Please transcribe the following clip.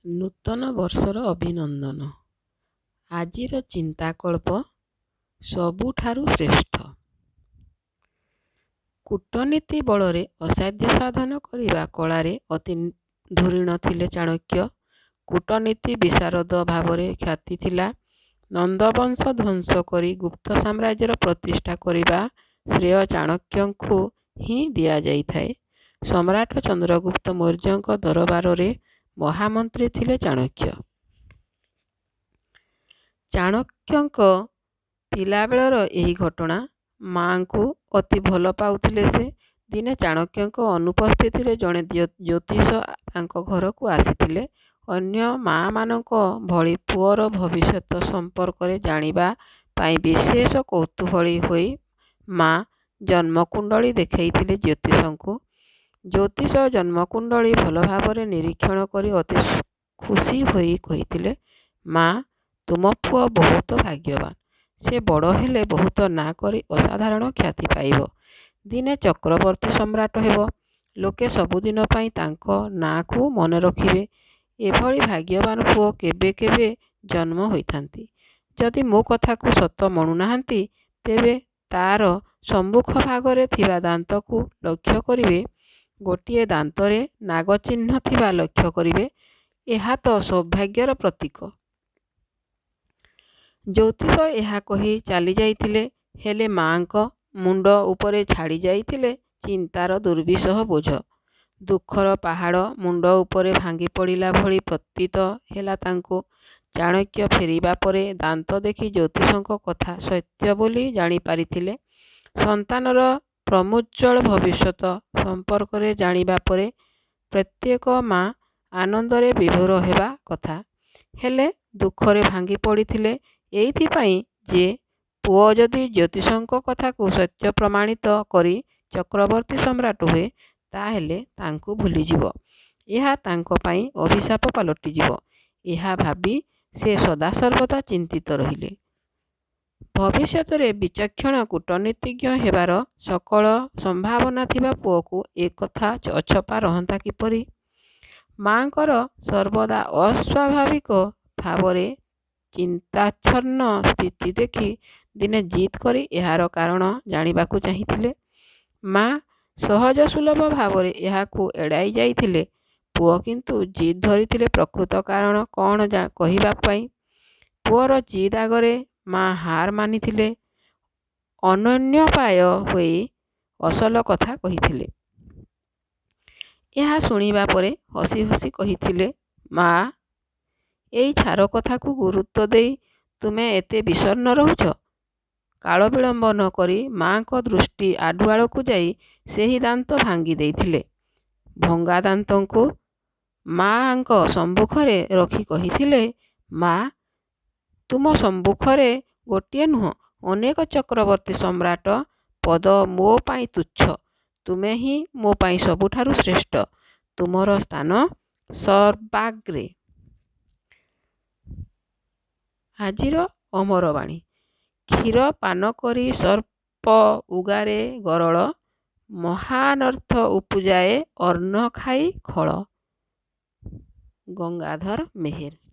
ନୂତନ ବର୍ଷର ଅଭିନନ୍ଦନ। ଆଜିର ଚିନ୍ତାକଳ୍ପ ସବୁଠାରୁ ଶ୍ରେଷ୍ଠ। କୂଟନୀତି ବଳରେ ଅସାଧ୍ୟ ସାଧନ କରିବା କଳାରେ ଅତି ଧୁରୀଣ ଥିଲେ ଚାଣକ୍ୟ। କୂଟନୀତି ବିଶାରଦ ଭାବରେ ଖ୍ୟାତି ଥିଲା। ନନ୍ଦବଂଶ ଧ୍ୱଂସ କରି ଗୁପ୍ତ ସାମ୍ରାଜ୍ୟର ପ୍ରତିଷ୍ଠା କରିବା ଶ୍ରେୟ ଚାଣକ୍ୟଙ୍କୁ ହିଁ ଦିଆଯାଇଥାଏ। ସମ୍ରାଟ ଚନ୍ଦ୍ରଗୁପ୍ତ ମୌର୍ଯ୍ୟଙ୍କ ଦରବାରରେ ମହାମନ୍ତ୍ରୀ ଥିଲେ ଚାଣକ୍ୟ। ଚାଣକ୍ୟଙ୍କ ପିଲାବେଳର ଏହି ଘଟଣା। ମା'ଙ୍କୁ ଅତି ଭଲ ପାଉଥିଲେ ସେ। ଦିନେ ଚାଣକ୍ୟଙ୍କ ଅନୁପସ୍ଥିତିରେ ଜଣେ ଜ୍ୟୋତିଷ ତାଙ୍କ ଘରକୁ ଆସିଥିଲେ। ଅନ୍ୟ ମା'ମାନଙ୍କ ଭଳି ପୁଅର ଭବିଷ୍ୟତ ସମ୍ପର୍କରେ ଜାଣିବା ପାଇଁ ବିଶେଷ କୌତୂହଳୀ ହୋଇ ମା' ଜନ୍ମକୁଣ୍ଡଳୀ ଦେଖାଇଥିଲେ ଜ୍ୟୋତିଷଙ୍କୁ। ଜ୍ୟୋତିଷ ଜନ୍ମକୁଣ୍ଡଳୀ ଭଲଭାବରେ ନିରୀକ୍ଷଣ କରି ଅତି ଖୁସି ହୋଇ କହିଥିଲେ, ମା' ତୁମ ପୁଅ ବହୁତ ଭାଗ୍ୟବାନ। ସେ ବଡ଼ ହେଲେ ବହୁତ ନାଁ କରି ଅସାଧାରଣ ଖ୍ୟାତି ପାଇବ। ଦିନେ ଚକ୍ରବର୍ତ୍ତୀ ସମ୍ରାଟ ହେବ। ଲୋକେ ସବୁଦିନ ପାଇଁ ତାଙ୍କ ନାଁକୁ ମନେ ରଖିବେ। ଏଭଳି ଭାଗ୍ୟବାନ ପୁଅ କେବେ କେବେ ଜନ୍ମ ହୋଇଥାନ୍ତି। ଯଦି ମୋ କଥାକୁ ସତ ମଣୁନାହାନ୍ତି, ତେବେ ତା'ର ସମ୍ମୁଖ ଭାଗରେ ଥିବା ଦାନ୍ତକୁ ଲକ୍ଷ୍ୟ କରିବେ। ଗୋଟିଏ ଦାନ୍ତରେ ନାଗଚିହ୍ନ ଥିବା ଲକ୍ଷ୍ୟ କରିବେ। ଏହା ତ ସୌଭାଗ୍ୟର ପ୍ରତୀକ। ଜ୍ୟୋତିଷ ଏହା କହି ଚାଲିଯାଇଥିଲେ। ହେଲେ ମା'ଙ୍କ ମୁଣ୍ଡ ଉପରେ ଛାଡ଼ି ଯାଇଥିଲେ ଚିନ୍ତାର ଦୁର୍ବିସହ ବୋଝ। ଦୁଃଖର ପାହାଡ଼ ମୁଣ୍ଡ ଉପରେ ଭାଙ୍ଗିପଡ଼ିଲା ଭଳି ପ୍ରତୀତ ହେଲା ତାଙ୍କୁ। ଚାଣକ୍ୟ ଫେରିବା ପରେ ଦାନ୍ତ ଦେଖି ଜ୍ୟୋତିଷଙ୍କ କଥା ସତ୍ୟ ବୋଲି ଜାଣିପାରିଥିଲେ। ସନ୍ତାନର ପ୍ରମୋଜ୍ଜ୍ୱଳ ଭବିଷ୍ୟତ ସମ୍ପର୍କରେ ଜାଣିବା ପରେ ପ୍ରତ୍ୟେକ ମା' ଆନନ୍ଦରେ ବିଭୋର ହେବା କଥା, ହେଲେ ଦୁଃଖରେ ଭାଙ୍ଗିପଡ଼ିଥିଲେ ଏଇଥିପାଇଁ ଯେ ପୁଅ ଯଦି ଜ୍ୟୋତିଷଙ୍କ କଥାକୁ ସତ୍ୟ ପ୍ରମାଣିତ କରି ଚକ୍ରବର୍ତ୍ତୀ ସମ୍ରାଟ ହୁଏ, ତା'ହେଲେ ତାଙ୍କୁ ଭୁଲିଯିବ। ଏହା ତାଙ୍କ ପାଇଁ ଅଭିଶାପ ପାଲଟିଯିବ। ଏହା ଭାବି ସେ ସଦାସର୍ବଦା ଚିନ୍ତିତ ରହିଲେ। ଭବିଷ୍ୟତରେ ବିଚକ୍ଷଣ କୂଟନୀତିଜ୍ଞ ହେବାର ସକଳ ସମ୍ଭାବନା ଥିବା ପୁଅକୁ ଏକଥା ଅଛପା ରହନ୍ତା କିପରି? ମା'ଙ୍କର ସର୍ବଦା ଅସ୍ୱାଭାବିକ ଭାବରେ ଚିନ୍ତାଚ୍ଛନ୍ନ ସ୍ଥିତି ଦେଖି ଦିନେ ଜିଦ୍ କରି ଏହାର କାରଣ ଜାଣିବାକୁ ଚାହିଁଥିଲେ। ମା' ସହଜସୁଲଭ ଭାବରେ ଏହାକୁ ଏଡ଼ାଇ ଯାଇଥିଲେ। ପୁଅ କିନ୍ତୁ ଜିଦ୍ ଧରିଥିଲେ ପ୍ରକୃତ କାରଣ କ'ଣ କହିବା ପାଇଁ। ପୁଅର ଜିଦ୍ ଆଗରେ ମା' ହାର ମାନିଥିଲେ। ଅନନ୍ୟୋପାୟ ହୋଇ ଅସଲ କଥା କହିଥିଲେ। ଏହା ଶୁଣିବା ପରେ ହସି ହସି କହିଥିଲେ, ମା' ଏଇ ଛାର କଥାକୁ ଗୁରୁତ୍ୱ ଦେଇ ତୁମେ ଏତେ ବିଷଣ୍ଣ ରହୁଛ? କାଳବିଳମ୍ବ ନ କରି ମା'ଙ୍କ ଦୃଷ୍ଟି ଆଢ଼ୁଆଳକୁ ଯାଇ ସେହି ଦାନ୍ତ ଭାଙ୍ଗି ଦେଇଥିଲେ। ଭଙ୍ଗା ଦାନ୍ତକୁ ମା'ଙ୍କ ସମ୍ମୁଖରେ ରଖି କହିଥିଲେ, ମା' ତୁମ ସମ୍ମୁଖରେ ଗୋଟିଏ ନୁହଁ, ଅନେକ ଚକ୍ରବର୍ତ୍ତୀ ସମ୍ରାଟ ପଦ ମୋ ପାଇଁ ତୁଚ୍ଛ। ତୁମେ ହିଁ ମୋ ପାଇଁ ସବୁଠାରୁ ଶ୍ରେଷ୍ଠ। ତୁମର ସ୍ଥାନ ସର୍ବାଗ୍ରେ। ଆଜିର ଅମରବାଣୀ। କ୍ଷୀର ପାନ କରି ସର୍ପ ଉଗାରେ ଗରଳ, ମହାନର୍ଥ ଉପୁଜାଏ ଅନ୍ନ ଖାଇ ଖଳ। ଗଙ୍ଗାଧର ମେହେର।